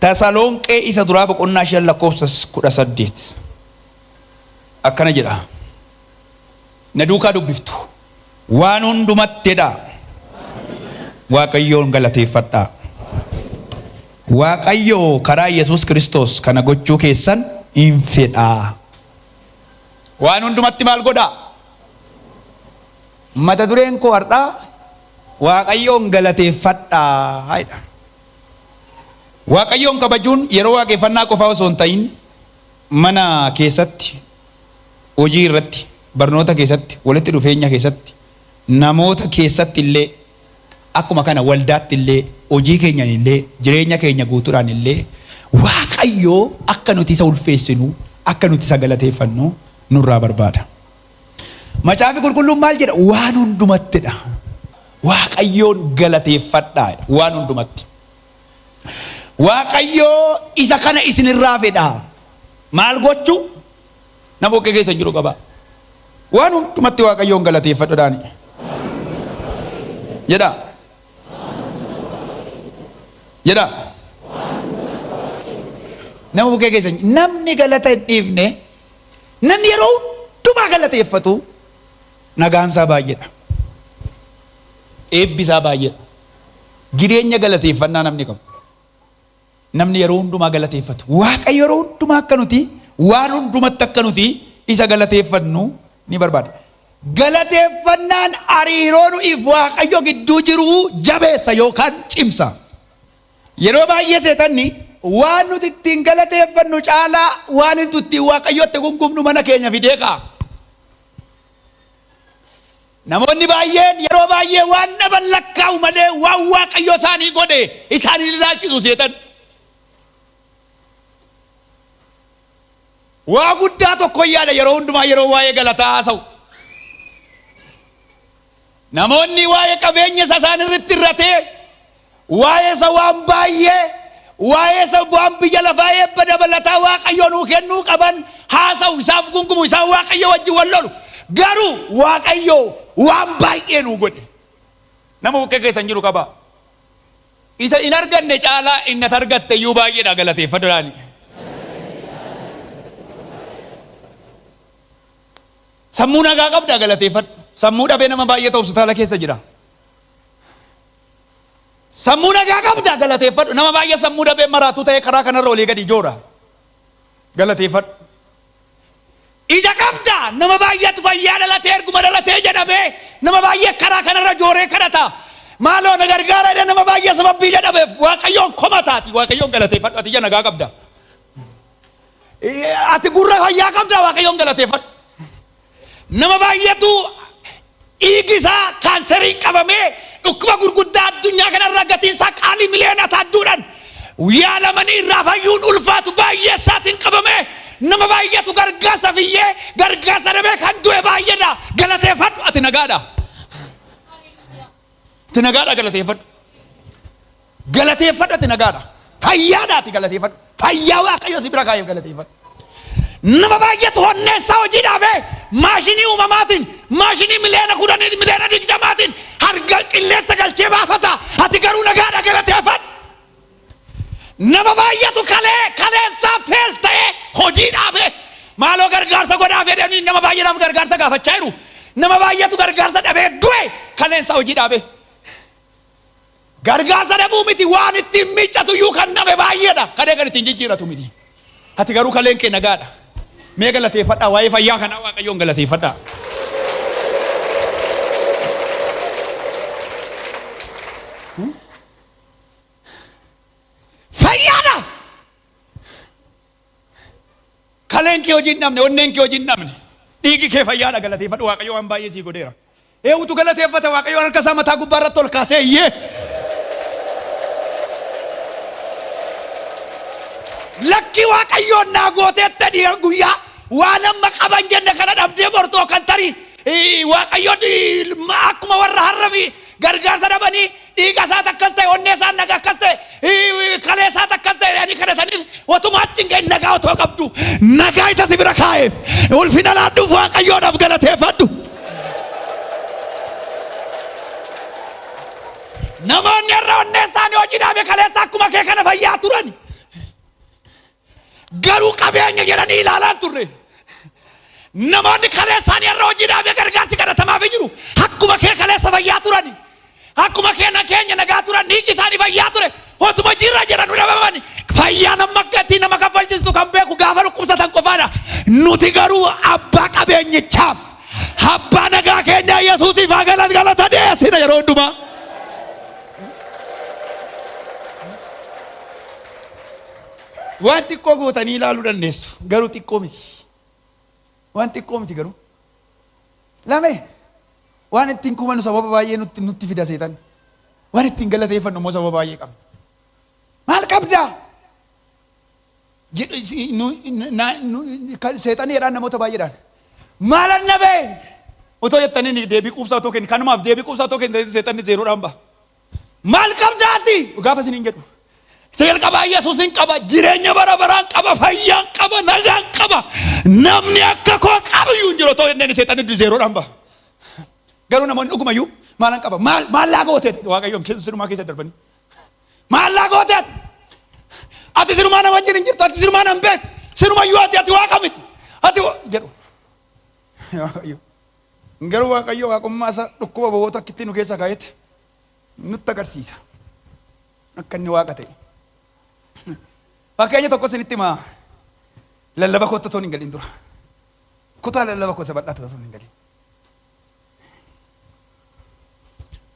Tasalonqee isa duraa boqonnaa 5 lakkoofsa 18 akkana jedha. Na duukaa dubbiftu. Waan hundumatti jedhaa. Waaqayyoon galateeffadhaa. Waaqayyo karaa Yesuus Kiristoos kana gochuu keessan in fedhaa. Waan hundumatti maal godhaa? Mata dureen koo har'aa Waaqayyoon galateeffadhaa jedha. Waaqayyoon kabajuun yeroo waaqeffannaa qofaa osoo hin ta'in mana keessatti, hojii irratti, barnoota keessatti, walitti dhufeenya keessatti, namoota keessatti illee akkuma kana waldaatti illee, hojii keenyan illee, jireenya keenya guutuudhaan illee Waaqayyo akka nuti isa ulfeessinu, akka nuti isa galateeffannu nurraa barbaada. Macaafi Qulqulluun maal jedha? Waan hundumattidha. Waaqayyoon galateeffadhaa jedha. Waan hundumatti. Waaqayyoo isa kana isinirraa fedha. Maal gochuu? Nama bukkee keessa jiru qaba. Waan hundumatti Waaqayyoon galateeffadhuudhaani. Jedha. Jedha. Nama bukkee keessa namni galata hin dhiifne, namni yeroo hundumaa galateeffatu nagaan isaa baay'eedha. Eebbi isaa baay'eedha. Jireenya galateeffannaa namni qabu. Namni yeroo hundumaa galateeffatu. Waaqayyo yeroo hundumaa akka nuti waan hundumatti akka nuti isa galateeffannu ni barbaada. Galateeffannaan hariiroo nuyiif Waaqayyo gidduu jiru jabeessa yookaan cimsa. Yeroo baay'ee seexanni waan nuti ittiin galateeffannu caalaa waan nuti ittiin Waaqayyotti gungumnu mana keenya fidee kaa'a. Namoonni baay'een yeroo baay'ee waan dhaban lakkaa'u malee waan Waaqayyo isaanii godhe isaan hin ilaalchisu seexan. Waa guddaa tokko yaada yeroo hundumaa yeroo waa'ee galataa haasa'u. Namoonni waa'ee qabeenya isa isaan irratti irratee, waa'ee isa waan baay'ee, waa'ee isa waan biyya lafaa eebba dabalataa Waaqayyo nuu kennuu qaban haasa'u, isaaf gungumu, isaan Waaqayyo wajjin wal lolu. Garuu Waaqayyo waan baay'ee nuu godhe. Nama bukkee keessan jiru qabaa. Isa hin arganne caalaa inni ati argatte iyyuu baay'eedha galateeffadhu jedhaani. Sammuu nagaa qabda galateeffadhu. Sammuu dhabee nama baay'eetu hospitaala keessa jira. Sammuu nagaa qabda galateeffadhu. Nama baay'ee sammuu dhabee maraatuu ta'ee karaa kanarra olii gadi joora. Galateeffadhu. Ija qabda nama baay'eetu fayyaa dhalatee erguma dhalatee jedhamee nama baay'ee karaa kanarra jooree kadhata. Maaloo na gargaara jedhee nama baay'ee sababbii ija dhabeef Waaqayyoon komataati. Waaqayyoon galateeffadhu ati ija nagaa qabda. Ati gurra fayyaa qabda Waaqayyoon galateeffadhu. Nama baay'eetu dhiigi isaa kaanseriin qabamee dhukkuba gurguddaa addunyaa kanarra gatiin isaa qaalii miliyoona taadduudhaan yaalamanii irraa fayyuun ulfaatu baay'ee isaatiin qabamee nama baay'eetu gargaarsa fiyyee gargaarsa dhabee kan du'e baay'eedha. Galateeffadhu ati nagaadha. Ati nagaadha galateeffadhu. Galateeffadhu ati nagaadha. Fayyaadha ati galateeffadhu. Fayyaa Waaqayyo si bira kaa'eef galateeffadhu. Nama baay'eetu honneessaa hojii dhaabee maashinii uumamaatiin maashinii miliyoona 10 miliyoona 20n harga qilleensa galchee baafata. Ati garuu nagaadha galateeffadhu. Nama baay'eetu kalee kaleensaa feel ta'ee hojii dhaabee maaloo gargaarsa godhaaf jedhanii nama baay'eedhaaf gargaarsa gaafachaa jiru. Nama baay'eetu gargaarsa dhabee du'e kaleensaa hojii dhaabee. Gargaarsa dhabuu miti waan ittiin miiccatu iyyuu kan dhabe baay'eedha. Kalee kan ittiin jijjiiratu miti. Ati garuu kaleen kee nagaadha. Mee galateeffadhaa waa'ee fayyaa kanaa Waaqayyoon galateeffadhaa. Fayyaadha! Kaleen kee hojii hin dhabne, onneen kee hojii hin dhabne. Dhiigi kee fayyaadha galateeffadhu Waaqayyo waan baay'ee sii godheera. Eenyutu galateeffata Waaqayyo harka isaa mataa gubbaa irratti ol kaasee iyyee. Lakki Waaqayyoon naa gooteetta dhiira guyyaa waan amma qaban jenne kana dhabdee bortoo kan tarii Waaqayyoon akkuma warra har'a gargaarsa dhabanii dhiiga isaat akkas ta'e, onnee isaan nagaa akkas ta'e, kalee isaat akkas ta'e jedhanii kadhataniif otuma achi hin gahin nagaa otoo qabdu nagaa isa si bira kaa'eef ulfina laadhuuf Waaqayyoodhaaf galateeffadhu. Namoonni har'a onnee isaanii hojii dhaabe kaleessa akkuma kee kana fayyaa turan. Garuu qabeenya jedhanii ilaalaa hin turre. Namoonni kaleessaanii har'a hojii dhaabee gargaarsi kadhatamaafii jiru. Akkuma kee kaleessa fayyaa turani. Akkuma kee na keenya nagaa turan dhiigni isaanii fayyaa ture. Otuma jirra jedhanu dhabamani. Fayyaan amma gatii nama kaffalchiistu kan beeku gaafa dhukkubsatan qofaadha. Nuti garuu abbaa qabeenyichaaf abbaa nagaa keenyaa Yesuusiif haa galata dhiyeessina yeroo hundumaa. Waan xiqqoo gootanii ilaaluu dandeessu. Garuu xiqqoo miti. Waan xiqqoo miti garuu. Lame waan ittiin kumannu sababa baay'ee nutti nutti fida seetan. Waan ittiin galateeffannu immoo sababa baay'ee qabna. Maal qabdaa? Jedhu seexanni jedhaan namoota baay'eedhaan. Maalan nabee? Otoo jettanii deebii quubsaa otoo kenni kanumaaf deebii quubsaa otoo kenni seexanni zeeroodhaan ba'a. Maal qabda ati? Gaafa isiniin jedhu. Isa jalqabaa Yesuusin qaba, jireenya bara baraan qaba, fayyaan qaba, nagaan qaba. Namni akka koo qabiyyuu hin jiru otoo jenneen seexanni zeeroodhaan ba'a. Garuu namoonni dhugumayyuu maalan qaba? Maal maal laa gooteeti? Waaqayyoon sinumaa keessa darbanii. Maal laa gooteeti? Ati sinumaa na wajjin hin jirtu, ati sinumaa na hin beektu. Sinumayyuu ati ati waaqa miti. Ati jedhu. Waaqayyo. Garuu Waaqayyo waaqummaa isaa dhukkuba boboo takkittii nu keessa kaa'etti nutti agarsiisa. Akka inni waaqa ta'e. Fakkeenya tokko isinitti himaa. Lallaba kootti otoo hin galin dura. Kutaa lallaba koo isa bal'aatti otoo hin galin.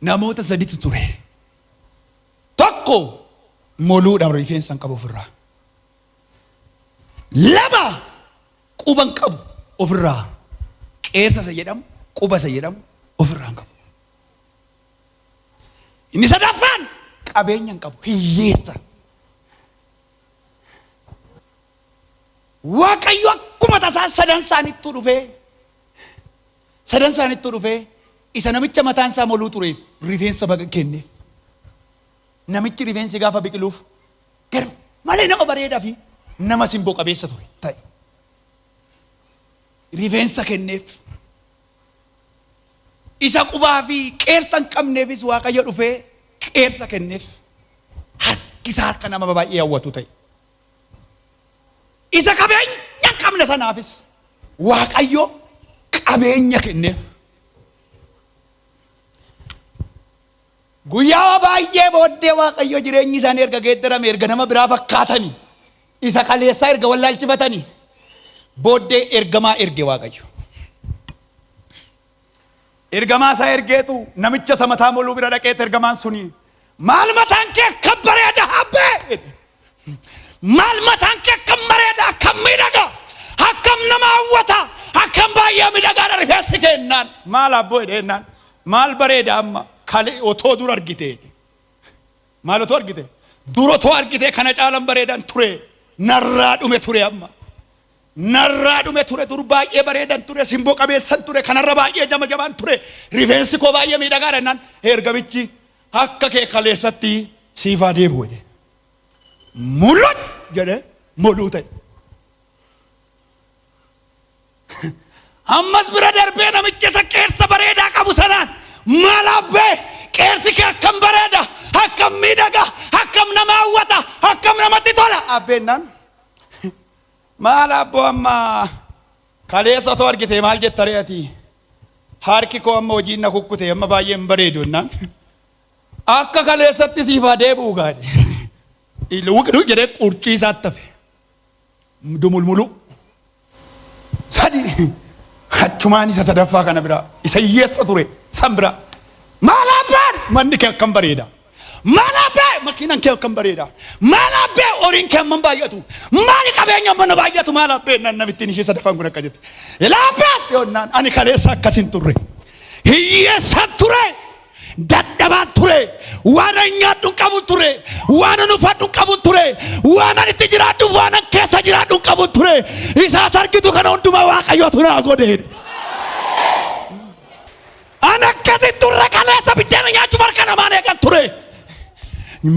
Namoota saditu ture. Tokko moluudhaan rifeensa hin qabu ofirraa. Lama quba hin qabu ofirraa. Qeersa isa jedhamu, quba isa jedhamu ofirraa hin qabu. Inni sadaffaan qabeenya hin qabu, hiyyeessa. Waaqayyo akkuma tasaa sadan isaanittuu dhufee sadan isaanittuu dhufee isa namicha mataan isaa moluu tureef rifeensa baga kenneef. Namichi rifeensi gaafa biqiluuf gar malee nama bareedaa fi nama simboo qabeessa ture ta'e. Rifeensa kenneef. Isa qubaa fi qeersa hin qabneefis Waaqayyo dhufee qeersa kenneef. Harki isaa harka nama baay'ee hawwatu ta'e. Isa qabeenya hin qabne sanaafis Waaqayyo qabeenya kenneef. Guyyaa baay'ee booddee Waaqayyo jireenyi isaanii erga geeddarame erga nama biraa fakkaatanii isa kaleessaa erga wallaalchifatanii booddee ergamaa erge Waaqayyo. Ergamaa isaa ergeetu namicha isa mataa moluu bira dhaqeet ergamaan suni maal mataan kee akkam bareeda habbee jedhe. Maal mataan kee akkam bareeda akkam miidhaga akkam nama hawwata akkam baay'ee miidhagaadha rifeensi kee jennaan maal abboo jedhe jennaan maal bareeda amma kale otoo dur argite maal otoo argite dur otoo argite kana caalan bareedan ture narraa dhume ture amma narraa dhume ture dur baay'ee bareedan ture simboo qabeessan ture kanarra baay'ee jama jabaan ture rifeensi koo baay'ee miidhagaadha jennaan ergamichi akka kee kaleessatti siif haa deebi'u jedhe. Mul'at jedhe moluu ta'e. Ammas bira darbee namicha isa qeersa bareedaa qabu sanaan maal abbee qeersi kee akkam bareeda akkam miidhaga akkam nama hawwata akkam namatti tola abbeennaan maal abboo amma kaleessa otoo argite maal jetta ree ati harki koo amma hojiin na kukkute amma baay'ee hin bareedu jennaan Akka kaleessatti siif haa deebi'u gaa jedhe. Wuqiduu jedhee qurcii isaatti hafe. Dumulmuluu. Sadi achumaan isa sadaffaa kana biraa isa hiyyeessa ture san biraa. Maal abbaan manni kee akkam bareeda. Maal abbee makiinaan kee akkam bareeda. Maal abbee horiin kee hammam baay'atu. Maali qabeenya hammana baay'atu maal abbee naan namittiin ishee sadaffaan kun akka jette. Ilaa abbee yoonnaan ani kaleessa akkas hin turre. Hiyyeessa ture. Dadhabaan ture. Waan an nyaadhu hin qabun ture. Waan an uffadhu hin qabun ture. Waan an itti jiraadhu waan an keessa jiraadhu hin qabun ture. Isaat argitu kana hundumaa Waaqayyotu naa godhe. An akkasin turre kaleessa biddeena nyaachuuf harka namaan eegan ture.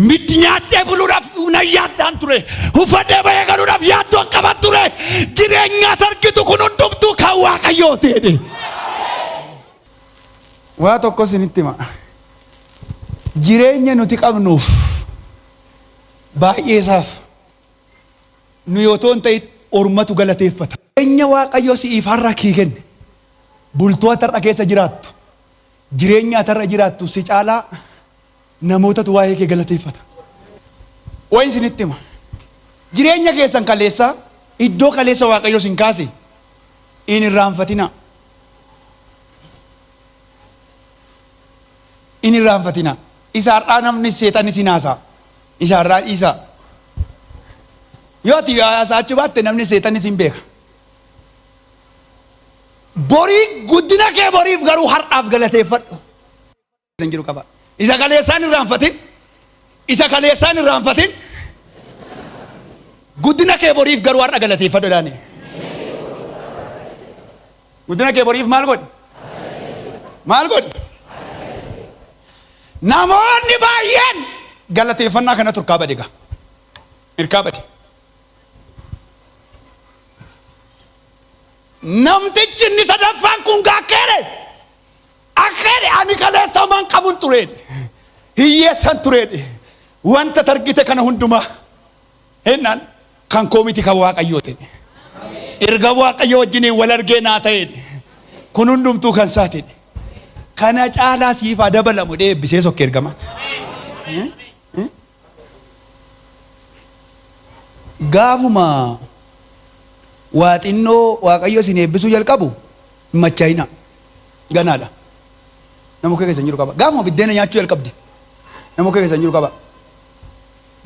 Middi nyaadhee buluudhaaf nan yaaddaan ture. Uffadhee bahee galuudhaaf yaaddoon qaban ture. Jireenyaat argitu kun hundumtuu kan Waaqayyooti jedhe. Waa tokko isinitti hima. Jireenya nuti qabnuuf baay'ee isaaf Nu otoo hin ta'in ormatu galateeffata. Jireenya Waaqayyo si'iif har'a kii kenne, bultoo ati har'a keessa jiraattu, jireenya ati har'a jiraattu si caalaa namootatu waa'ee kee galateeffata. Wayin isinitti hima. Jireenya keessan kaleessaa, iddoo kaleessa Waaqayyo isin kaase hin irraanfatinaa. Hin irraanfatinaa. Isa har'aa namni seexanni sin haasa'a. Isa har'aa dhiisaa. Yoo ati haasa'achuu baatte namni seexanni sin beeka. Borii guddina kee boriif garuu har'aaf galateeffadhu. Hin jiru qaba. Isa kaleessaan irraanfatin. Isa kaleessaan irraanfatin. Guddina kee boriif garuu har'a galateeffadhu jedhaani. Guddina kee boriif maal godhi? Maal godhi? Namoonni baay'een galateeffannaa kanatu hirkaa bade gaa. Hirkaa bade. Namtichi inni sadaffaan kun gaa akka jedhe akka jedhe ani kaleessa homaan qabun tureedhe. Hiyyeessan tureedhe. Wanta targite kana hundumaa Hennaan kan koo miti kan Waaqayyoo ta'e. Erga Waaqayyo wajjiniin wal argee naa ta'e kun hundumtuu kan isaa ta'e. Kana caalaa siif haa dabalamu jedhee eebbisee sokke ergamaan. Gaafuma waa xinnoo Waaqayyo isin eebbisuu jalqabu hin machaa'inaa. Ganaadha. Nama kee keessa hin jiru qaba. Gaafuma biddeena nyaachuu jalqabde nama kee keessa hin jiru qaba.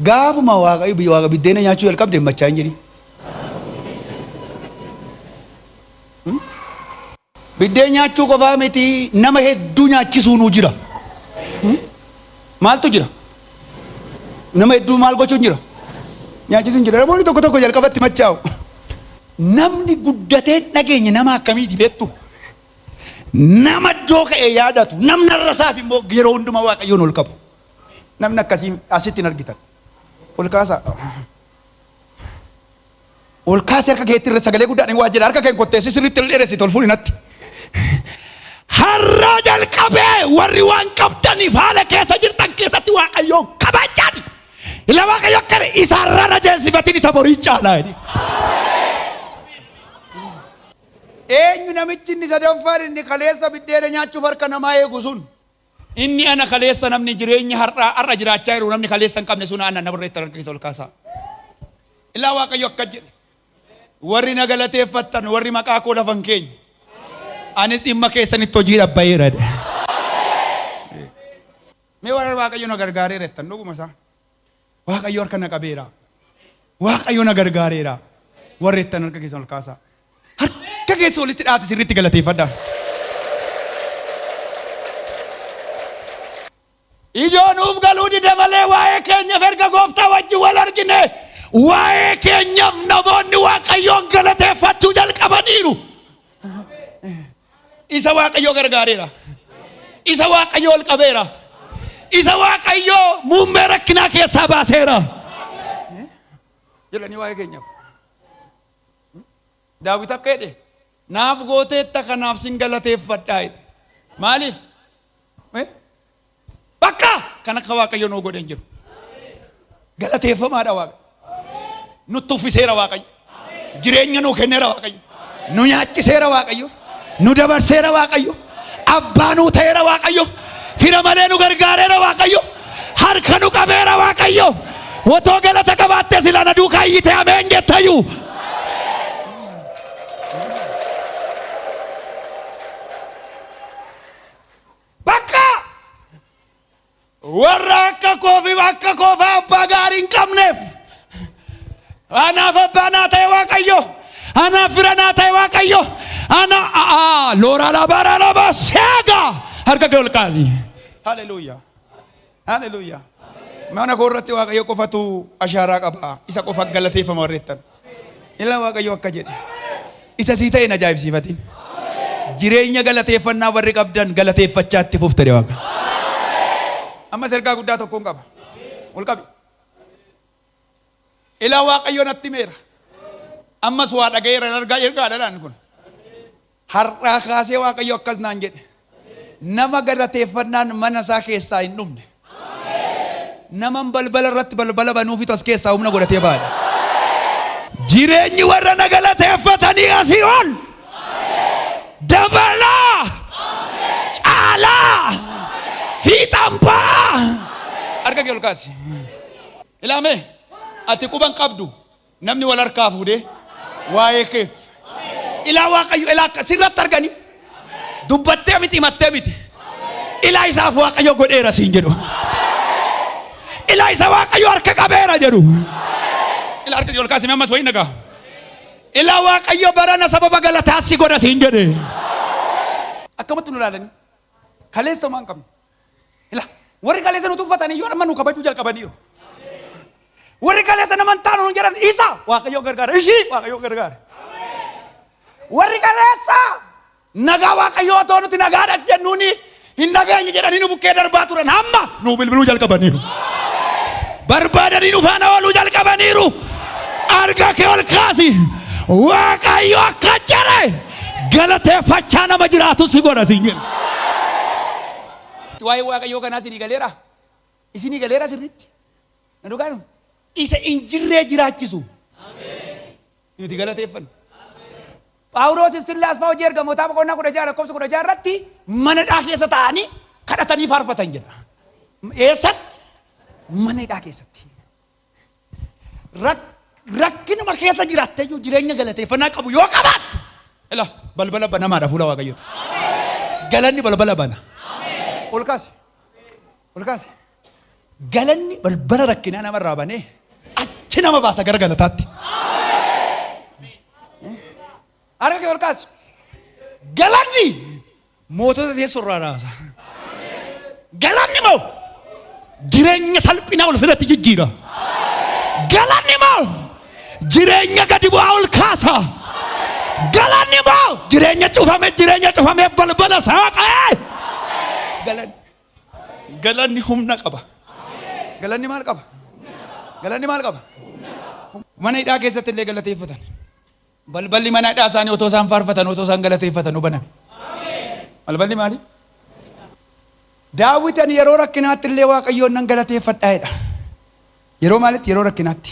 Gaafuma Waaqayyo biyya Waaqa biddeena nyaachuu jalqabde hin machaa'in jedhi. Biddeen nyaachuu qofaa miti nama hedduu nyaachisuunuu jira. Maaltu jira? Nama hedduu maal gochuun jira? Nyaachisuun jira. Namoonni tokko tokko jalqabatti machaa'u. Namni guddatee hin dhageenye nama akkamiiti beektu? Nama iddoo ka'e yaadatu, namni har'a isaaf immoo yeroo hundumaa Waaqayyoon ol qabu. Namni akkasii asitti hin argitan. Ol kaasaa. Ol kaasee harka keetti irra sagalee guddaadhaan waa jedha. Harka kee kotteessi sirriitti ol dheeressi tol fuudhi natti. Har'aa jalqabee warri waan qabdaniif haala keessa jirtan keessatti Waaqayyoon kabajan. Ila Waaqayyo akkana isa har'aa na jeesifatin isa borii caalaa jedhe. Eenyu namichi inni sadaffaan inni kaleessa biddeena nyaachuuf harka namaa eegu sun? Inni ana kaleessa namni jireenya har'aa har'a jiraachaa jiru namni kaleessa hin qabne sun ana na barreettan harka keessa ol kaasaa. Ilaa Waaqayyo akka jedhe warri na galateeffattan warri maqaa koo lafa hin keenye anis dhimma keessanitti hojii dhabbayeera jedhe. Mee warra Waaqayyo na gargaareera jettan dhuguma isaa. Waaqayyo harka na qabeera. Waaqayyo na gargaareera. Warri jettan harka keessan ol kaasaa. Harka keessa walitti dhaati sirriitti galateeffadhaa. Ijoo nuuf galuu dide malee waa'ee keenyaaf erga gooftaa wajjin wal argine waa'ee keenyaaf namoonni Waaqayyoon galateeffachuu jalqabaniiru. Isa Waaqayyoo gargaareera. Isa Waaqayyoo ol qabeera. Isa Waaqayyoo muummee rakkinaa keessaa baaseera. Jedhanii waa'ee keenyaaf. Daawit akka jedhe, Naaf gooteetta kanaaf sin galateeffadha jedhe. Maaliif? Eh? Bakka kan akka Waaqayyo nuu godhe hin jiru. Galateeffamaadha Waaqayyo. Nutti uffiseera Waaqayyo. Jireenya nuu kenneera Waaqayyo. Nu nyaachiseera Waaqayyo. Nu dabarseera Waaqayyo. Abbaa nuu ta'eera Waaqayyo. Fira malee nu gargaareera Waaqayyo. Harka nu qabeera Waaqayyo. Otoo galata qabaattee silaa na duukaa iyyitee ameen jettayyuu. Bakka warra akka koo fi akka koofaa abbaa gaarii hin qabneef anaaf abbaa naa ta'e Waaqayyo, anaaf fira naa ta'e Waaqayyo, ana aa loora labaara laba seega harka kee ol kaasi. Haleluuyaa. Haleluuyaa. Mana koo irratti Waaqayyo qofatu ashaaraa qaba. Isa qofa galateeffama warreettan. Ila Waaqayyo akka jedhe. Isa sii ta'e hin ajaa'ibsiifatin. Jireenya galateeffannaa warri qabdan galateeffachaa itti fufte jedhe Waaqayyo. Ammas ergaa guddaa tokkoon qaba. Ol qabi. Ilaa Waaqayyo natti himeera. Ammas waa dhaga'eera ergaa ergaadha kun. Har'aa kaasee Waaqayyo akkas naan jedhe. Nama galateeffannaan mana isaa keessaa hin dhumne. Naman balbala irratti balbala banuufitu as keessaa humna godhatee baadha. Jireenyi warra na galateeffatanii asii ol dabalaa, caalaa, fiixaan ba'aa. Harka kee ol kaasi. Ilaamee, ati quban qabdu, namni wal harkaa fuudhee waa'ee keef. Ilaa Waaqayyo, ilaa akka sirratti arganii dubbattee miti, himattee miti. Ilaa isaaf Waaqayyo godheera siin jedhu. Ilaa isa Waaqayyo harka qabeera jedhu. Ilaa, harka kee ol kaasi, ammas wayii nagaa. Ilaa Waaqayyo barana sababa galataa si godha siin jedhe. Akkamatti nu ilaalanii? Kaleessa homaa hin qabnu. Ilaa, warri kaleessa nu tuffatanii iyyuu amma nu kabajuu jalqabaniiru. Warri kaleessa nama hin taanu nu jedhan, isa Waaqayyo gargaara. Ishii Waaqayyo gargaara. Warri kaleessa nagaa Waaqayyo otoo nuti nagaadha jennuuni hin nageenye jedhanii nu bukkee darbaa turan, hamma nu bilbiluu jalqabaniiru. Barbaadanii nu faana ooluu jalqabaniiru. Harka kee ol kaasi. Waaqayyo akka jedhe galateeffachaa nama jiraatu si godha siin jedhe. Waa'ee Waaqayyoo kanaa isinii galeera? Isinii galeera sirriitti? Na dhugaa isa hin jirree jiraachisu. Nuti galateeffannu. Phaawuloosiif Sillaas fa'aa Hojii Ergamootaa boqonnaa 16 lakkoofsa 16 irratti mana hidhaa keessa taa'anii kadhatanii faarfatan jedha. Eessatti? Mana hidhaa keessatti. Rakkinuma keessa jiraattee iyyuu jireenya galateeffannaa qabu yoo qabaatte, ila, balbala banamaadha fuula Waaqayyooti. Galanni balbala bana. Ol kaasi. Ol kaasi. Galanni balbala rakkinaa namarraa banee achi nama baasa gara galataatti. Harka kee ol kaasi. Galanni mootota teessoo irraa raasa. Galanni moo jireenya salphinaa ulfinatti jijjiira. Galanni moo jireenya gadi bu'aa ol kaasa. Galanni moo jireenya cufame balbala saaqee. Galanni humna qaba. Galanni maal qaba? Galanni maal qaba? Mana hidhaa keessatti illee galateeffatan. Balballi mana hidhaa isaanii otoo isaan faarfatan, otoo isaan galateeffatan baname. Balballi maali? Daawit ani yeroo rakkinaatti illee Waaqayyoon nan galateeffadhaa jedha. Yeroo maalitti? Yeroo rakkinaatti.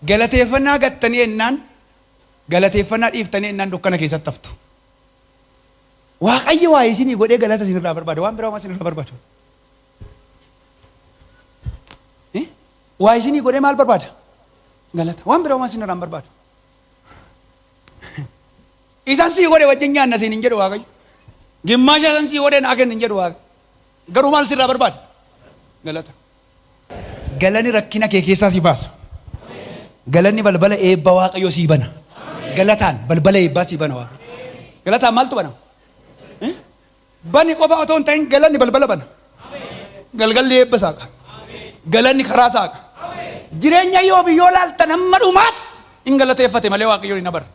Galateeffannaa gattanii ennaan, galateeffannaa dhiiftanii ennaan, dukkana keessatti haftu. Waaqayyo waa isinii godhee galata isinirraa barbaada. Waan biraa homaa isinirraa barbaadu. Waa isinii godhee maal barbaada? Galata. Waan biraa homaa isinirraa hin barbaadu. Isan sii godhe wajjin nyaanna siin hin jedhu Waaqayyo. Gimmaasha isan sii godhe naa kenni hin jedhu Waaqayyo. Garuu maal sirraa barbaada? Galata. Galanni rakkina kee keessaa si baasa. Galanni balbala eebba Waaqayyo sii bana. Galataan balbala eebbaa sii bana Waaqayyo. Galataan maaltu bana? Bani qofa otoo hin ta'in, galanni balbala bana. Galgalli eebba saaqa. Galanni karaa saaqa. Jireenya Iyyoob yoo laaltan, hamma dhumaatti hin galateeffate malee Waaqayyoon hin abarre.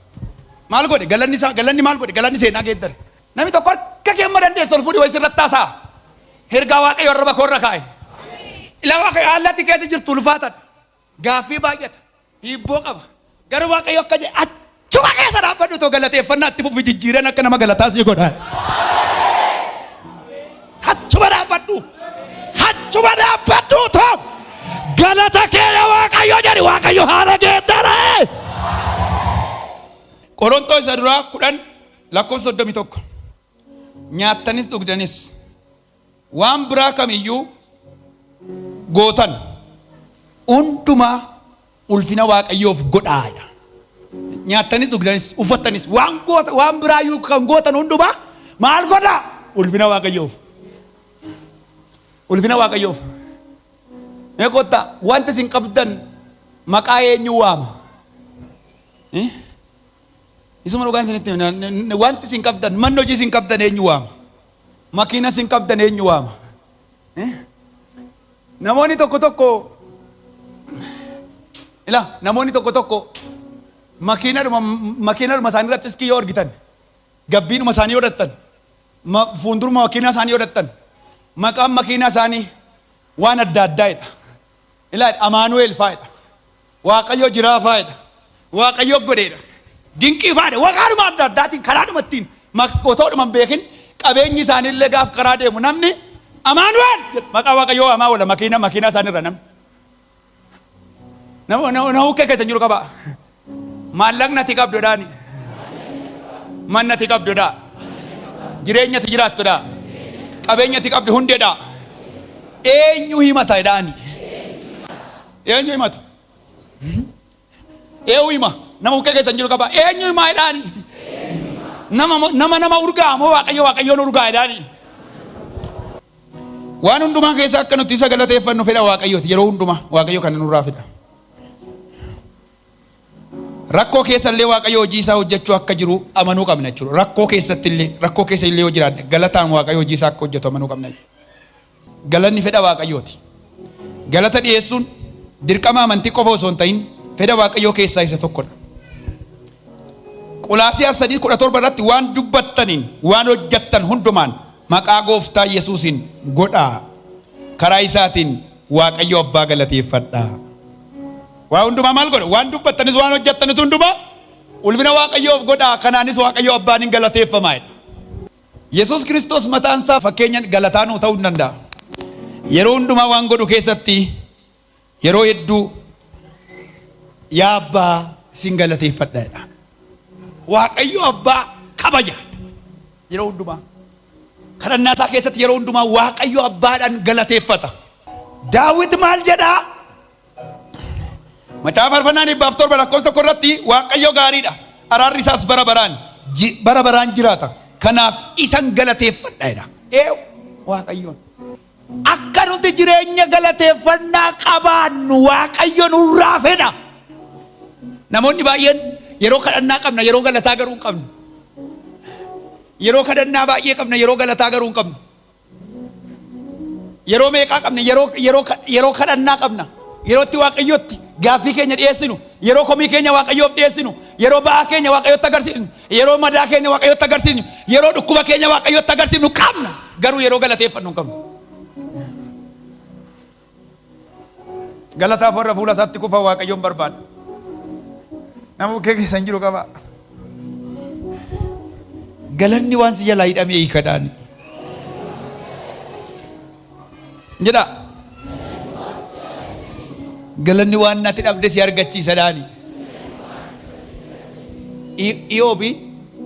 Maal godhe? Galanni isaa, galanni maal godhe? Galanni seenaa geeddare. Namni tokko harka kee amma dandeessu ol fuudhi, wayii sirratti haasa'a. Ergaa Waaqayyo arraba koorra kaa'e. Ilaa, Waaqayyo haalli ati keessa jirtu ulfaatadha. Gaaffii baay'ata. Hiibboo qaba. Garuu Waaqayyo akka jedhe, achuma keessa dhaabbadhu too galateeffannaa itti fufi, jijjiiran akka nama galataa sii godha. Achuma dhaabbadhu. Achuma dhaabbadhu too galata kee yaa Waaqayyo jedhi, Waaqayyo haala geeddare. Qorontoo isa duraa 10 lakkoofsa 31. Nyaattanis dhugdanis, waan biraa kamiyyuu gootan hundumaa ulfina Waaqayyoof godhaadha. Nyaattanis dhugdanis uffattanis waan goota, waan biraayyuu kan gootan hundumaa maal godhaa? Ulfina Waaqayyoof. Ulfina Waaqayyoof. Mee kottaa, wanti isin qabdan maqaa eenyu waama? Eh? Isuma dhugaan isinitti hima. Wanti isin qabdan, manni hojii isin qabdan eenyu waama? Makiina isin qabdan eenyu waama? Eh? Namoonni tokko tokko, ila, namoonni tokko tokko makiinadhuma isaanii irratti iskii yoo argitan, gabbiinuma isaanii yoo godhattan, fuulduruma makiinaa isaanii yoo godhattan, maqaan makiinaa isaanii waan adda addaa'edha. Ilaa, Amaanu'eel faa'edha. Waaqayyo jiraa faa'edha. Waaqayyo godheedha. Dinqii faa'edha. Waqaadhuma adda addaatiin karaadhuma ittiin otoodhuma hin beekin qabeenyi isaaniillee gaaf karaa deemu namni Amaanu'eel jedha. Maqaa Waaqayyoo waamaa oola makiinaa isaaniirra namni. Nama nama nama bukkee keessan jiru qaba. Maallaqni ati qabdudhaani. Manni ati qabdudha. Jireenya ati jiraattudha. Qabeenya ati qabdu hundedha. Eenyu himata jedhaani. Eenyu himata? Eenyu hima? Nama bukkee keessan jiru qaba. Eenyu hima jedhaani. Nama nama nama urgaa moo Waaqayyo Waaqayyoon urgaa jedhaani. Waan hundumaa keessa akka nuti isa galateeffannu fedha Waaqayyooti. Yeroo hundumaa Waaqayyo kana nurraa fedha. Rakkoo keessa illee Waaqayyo hojii isaa hojjechuu akka jiru amanuu qabna jechuudha. Rakkoo keessatti illee rakkoo keessa illee yoo jiraanne galataan Waaqayyo hojii isaa akka hojjetu amanuu qabna. Galanni fedha Waaqayyooti. Galata dhiyeessuun dirqama amantii qofa osoo hin ta'in fedha Waaqayyoo keessaa isa tokkodha. Qolaasiyaas 3:17 irratti waan dubbattaniin waan hojjettan hundumaan maqaa gooftaa Yesuusiin godhaa. Karaa isaatiin Waaqayyo abbaa galateeffadhaa. Waa hundumaa maal godha? Waan dubbattanis waan hojjettanis hundumaa ulfina Waaqayyoof godhaa. Kanaanis Waaqayyo abbaan hin galateeffamaa jedha. Yesuus Kiristoos mataan isaa fakkeenya galataa nuu ta'uu hin danda'a. Yeroo hundumaa waan godhu keessatti yeroo hedduu yaa abbaa sin galateeffadha jedha. Waaqayyo abbaa kabaja yeroo hundumaa. Kadhannaa isaa keessatti yeroo hundumaa Waaqayyo abbaadhaan galateeffata. Daawit maal jedhaa? Macaafa Faarfannaa 107 lakkoofsa 1 irratti Waaqayyo gaariidha. Araarri isaas bara baraan bara baraan jiraata. Kanaaf isan galateeffadha jedha. Ee Waaqayyoon. Akka nuti jireenya galateeffannaa qabaannu Waaqayyo nurraa fedha. Namoonni baay'een yeroo kadhannaa qabna, yeroo galataa garuu hin qabnu. Yeroo kadhannaa baay'ee qabna, yeroo galataa garuu hin qabnu. Yeroo meeqaa qabna? Yeroo yeroo yeroo kadhannaa qabna. Yeroo itti Waaqayyotti gaaffii keenya dhiyeessinu, yeroo komii keenya Waaqayyoof dhiyeessinu, yeroo ba'aa keenya Waaqayyotti agarsiisnu, yeroo madaa keenya Waaqayyotti agarsiisnu, yeroo dhukkuba keenya Waaqayyotti agarsiisnu qabna. Garuu yeroo galateeffannu hin qabnu. Galataaf warra fuula isaatti kufan Waaqayyoon barbaada. Nama bukkee keessa hin jiru qaba. Galanni waan si jalaa hidhamee hiikadhaani. Jedha. Galanni waan natti dhabde si argachiisa dhaani. Iyoobi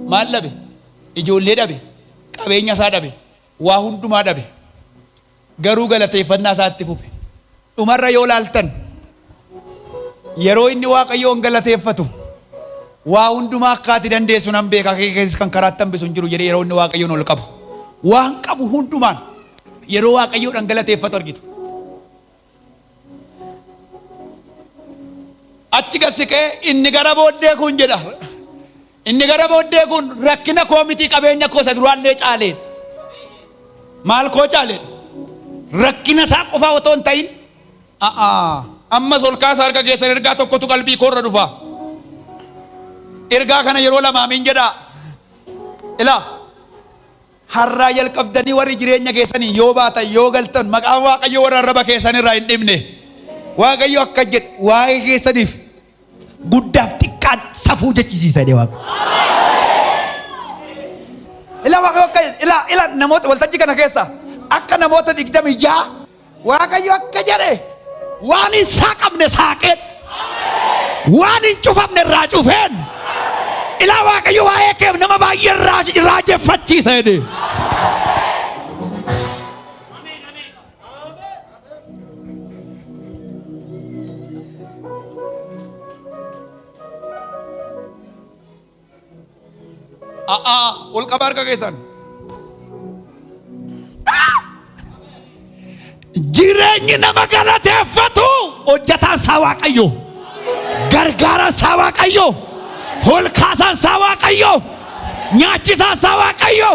maal dhabe? Ijoollee dhabe. Qabeenya isaa dhabe. Waa hundumaa dhabe. Garuu galateeffannaa isaa itti fufe. Dhumarra yoo laaltan yeroo inni Waaqayyoon galateeffatu waa hundumaa akka ati dandeessu nan beeka kee keessa kan karaatti hambisu hin jiru jedhee yeroo inni Waaqayyoon ol qabu. Waan qabu hundumaan yeroo Waaqayyoodhaan galateeffatu argitu. Achi gad siqee inni gara booddee kun jedha. Inni gara booddee kun rakkina koo miti qabeenya koo isa duraallee caalee. Maal koo caalee? Rakkina isaa qofaa otoo hin ta'in. A'aa. Ammas ol kaasa harka keessan ergaa tokkotu qalbii koorra dhufa. Ergaa kana yeroo lama amiin jedhaa. Ilaa. Har'aa jalqabdanii warri jireenya keessanii yoo baatan yoo galtan maqaan Waaqayyoo warra arraba keessan irraa hin dhibne. Waaqayyo akka jedhe waa'ee keessaniif guddaaf xiqqaan safuu jechisiisa jedhe Waaqa. Ilaa Waaqayyo akka jedhe ilaa ilaa namoota waltajjii kana keessa akka namoota 26 Waaqayyo akka jedhe waan hin saaqamne saaqeen waan hin cufamne irraa cufeen ilaa Waaqayyo waa'ee keef nama baay'ee raajeffachiisa jedhe. A'aa ol qaba harka keessan. Jireenyi nama galateeffatu hojjetaan isaa Waaqayyo, gargaaraan isaa Waaqayyo, holkaasaan isaa Waaqayyo, nyaachisaan isaa Waaqayyo.